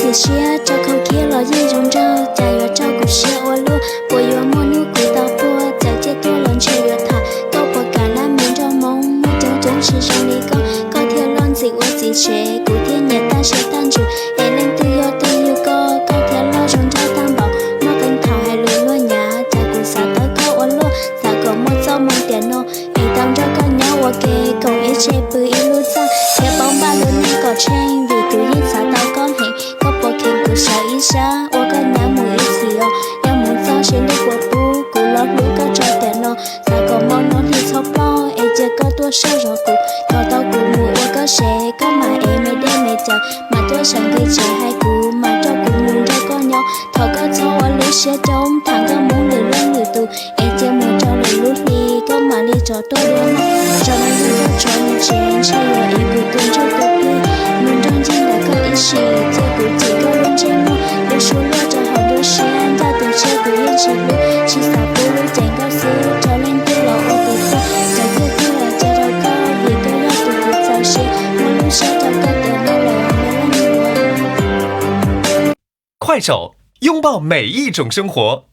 Siab rau khaus khiab los yeej zoo nraug, cas yuav rau kuv siab ua luaj. Puas yuav muaj hnub kuv tau puag, txawm ciaj tuaj los ntshe yuav tham. Koj puas kam nab me nraug hmoob, muaj coob coob tsis zoo li koj. Koj thiaj loj ntxim ua txiv tsev, kuv thiaj nyiam tag siab tag ntsws. Es leej twg yog tus yug koj, koj thiaj loj zoo nraug tag npaum. Muaj qee thaum hais lus luag nyav, cas kuv xav tawb koj ua luaj. Xav kom muaj txoj hmoo tiam no, es tau nrog koj nyob ua ke, koom ib tse pw ib lub txaj, thiab paub npaj lub neej kom tsheej, vim kuv yeej xav tau koj heev. Koj puas kheev kuv sawv ib sab ua koj nyab mus ib txhis os? Yog mus txog seb ntuj puas pub, kuv los hlub koj tso tiam no. Xav kom hmo no hli txhob ploj, es cia koj tuaj soj zog kuv, kom tau kuv mus ua koj sev, koj mam ev me dej me cawv, mam tuaj sawv nqi tsev hais kuv, mam coj kuv mus nrog koj nyob. Thov koj txhob ua lub siab coob, tham nkauj hmoob lwm leej lwm tus, es cia mus rau lwm lub hli, koj mam li rov tuaj dua na. Tso me ntsis tuaj tso mus tsev, ntshe yuav ev kuv tus ntsuj tus plig mus nrog ncig ntawm koj ib sim, cia kuv cim koj lub ntsej muag, lub suab luaj rau hauv nruab siab, ncaj tus tshiab kuv yeej tsis hlub, tsis xav pub lub cev nkauj xwb rau leej twg los ua tus tuaj, cov tiag tiag los cia rau koj, vim koj yog tus kuv txaus siab, muaj lub siab rau koj tiam no lawm me leej yuav. 快手，拥抱每一种生活。